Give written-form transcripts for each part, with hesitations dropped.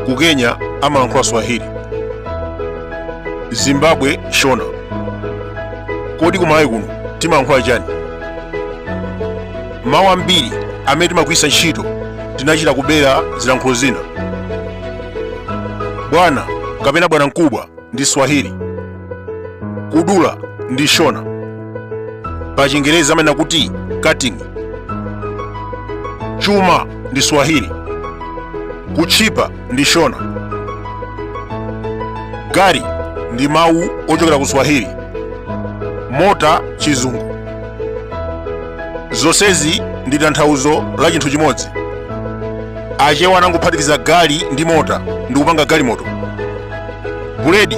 Ku Kenya amalankhula Swahili, Zimbabwe Shona. Kodi ku Malawi kuno timalankhula chani? Mawu ambiri amene timagwiritsa ntchito tinachita kubera zilankhulo zina. Bwana kapena bwana mkubwa ndi Swahili, kudula ndi Shona, pa Chingerezi amanena kuti cutting. Chuma ndi Swahili, kutchipa ndi Shona. Gari ndi mawu ochokera ku Swahili, mota Chizungu. Zonsezi ndi tanthauzo la chinthu chimodzi. Achewa anangophatikiza gali ndi mota ndi kupanga galimoto. Buledi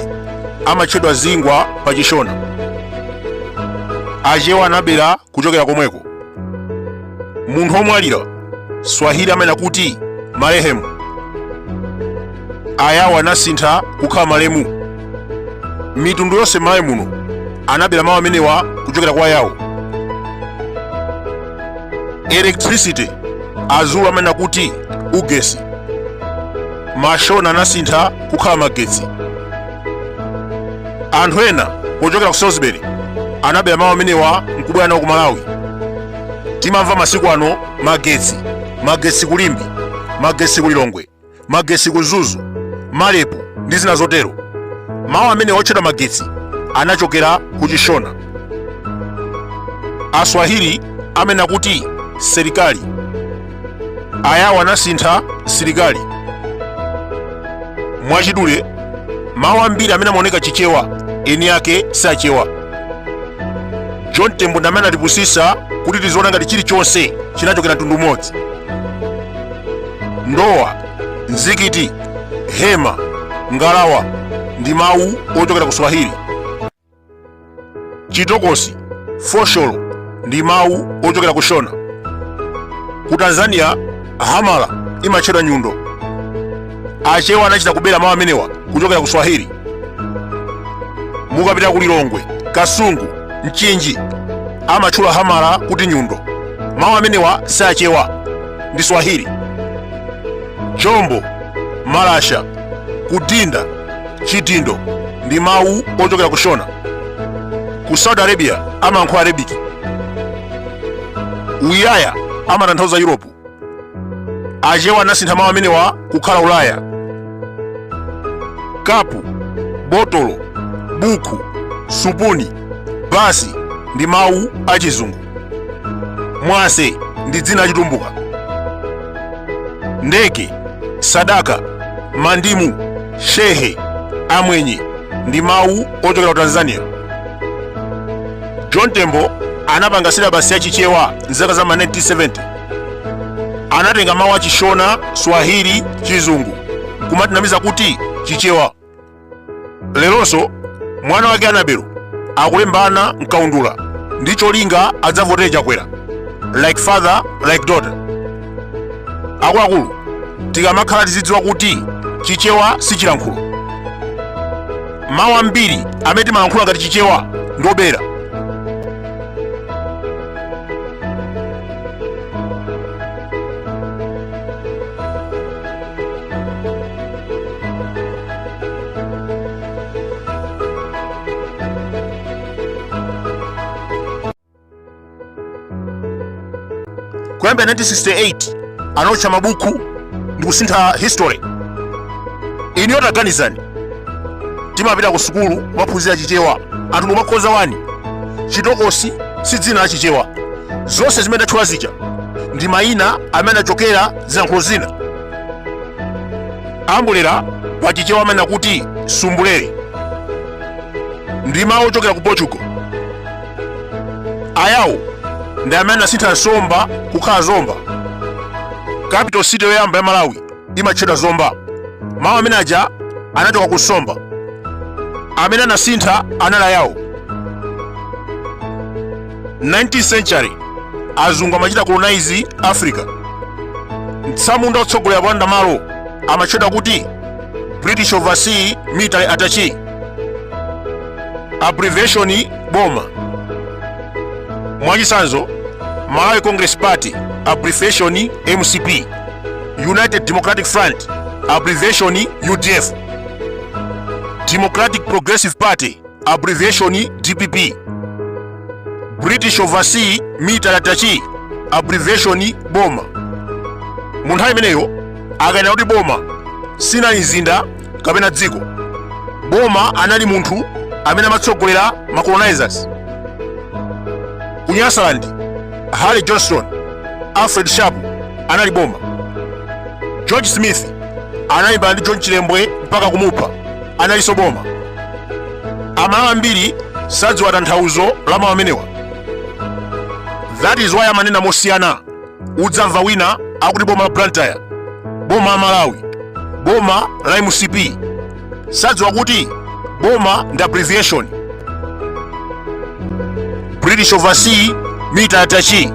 amatchedwa zingwa pa Chishona. Achewa anabera kuchokera komweko. Munthu womwalira Swahili amanena kuti marehemu. Ayawo anasintha kukhala malemu. Mitundu yonse m'Malawi muno anabera mawu amenewa kuchokera kwa Ayawo. Electricity Azulu amanena kuti ugesi. Mashona anasintha kukhala magetsi. Anthu ena pochokera ku Salisbury anabera mawu amenewa nkubwera nawo ku Malawi. Timamva masiku ano magetsi, magetsi ku Limbe, magetsi ku Lilongwe, magetsi ku Mzuzu, malepu ndi zina zotero. Mawu amene otchedwa magetsi anachokera ku Chishona. Aswahili amanena kuti serikali, Ayawo anasintha silikali. Mwachidule, mawu ambiri amene amaoneka Chichewa eni ake si Achewa. John Tembo ndi amene anatipusisa kuti tiziona ngati chilichonse chinachokera mtundu umodzi. Ndowa, mzikiti, hema, ngalawa ndi mawu ochokera ku Swahili. Chitokosi, fosholo ndi mawu ochokera ku Shona. Ku Tanzania hamala imatchedwa nyundo. Achewa anachita kubera mawu amenewa kuchokera ku Swahili. Mukapita ku Lilongwe, Kasungu, Mchinji amatchula hamala kuti nyundo. Mawu amenewa si Achewa, ndi Swahili. Jombo, malasha, kudinda, chidindo ndi mawu ochokera ku Shona. Ku Saudi Arabia amayankhula Arabic. Uyaya amatanthauza Europe. Achewa anasintha mawu amenewa kukhala Ulaya. Kapu, botolo, buku, supuni, basi ndi mawu achizungu. Mwase ndi dzina lachitumbuka. Ndege, sadaka, mandimu, shehe, amwenye ndi mawu ochokera ku Tanzania. John Tembo anapanga silabasi ya Chichewa mzaka za ma 1970. Anatenga mawu a Chishona, Swahili, Chizungu nkumatinamiza kuti Chichewa. Leronso mwana wake Anabelo akulembana mkaundula ndi cholinga adzavotere Chakwera. Like father like daughter. Akuluakulu, tikamakhala tizidziwa kuti Chichewa si chilankhulo. Mawu ambiri amene timalankhula ngati Chichewa ndi obera. Kuyambira 1968 anaotcha mabuku ndi kusintha history. Inuyo taganizani, timapita ku sukulu kumaphunzira Chichewa, anthu mumakhoza wani. Chitokosi si dzina la Chichewa. Zonse zimene ndatchula zija ndi mayina amene anachokera zilankhulo zina. Ambulera pa Chichewa amanena kuti sumbulere, ndi mawu ochokera ku Portugal. Ayawo ndi amene anasintha nsomba kukhala Zomba. Capital city yoyamba ya Malawi imatchedwa Zomba. Mawu amene aja anachoka ku nsomba. Amene anasintha anali Ayawo. 19th century azungu amachita colonize Africa. Mtsamunda otsogolera polanda malo amatchedwa kuti British Overseas Military Attaché, abbreviation boma. Mwachitsanzo, Malawi Congress Party, abbreviation MCP, United Democratic Front, Abbreviation UDF. Democratic Progressive Party, abbreviation DPP. British Overseas Military Attaché, abbreviation Boma. Mu nthawi imeneyo akanena kuti boma sinali mzinda kapena dziko. Boma anali munthu amene amatsogolera ma colonizers. Ku Nyasaland, Harry Johnston, Alfred Sharp anali boma. George Smith analimbana ndi John Chilembwe mpaka kumupha, analinso boma. Amalawi ambiri sadziwa tanthauzo la mawu amenewa. That is why amanena mosiyana. Udzamva wina akuti boma la Blantyre, boma la Malawi, boma la MCP. Sadziwa kuti boma ndi abbreviation. British Overseas Military Attaché.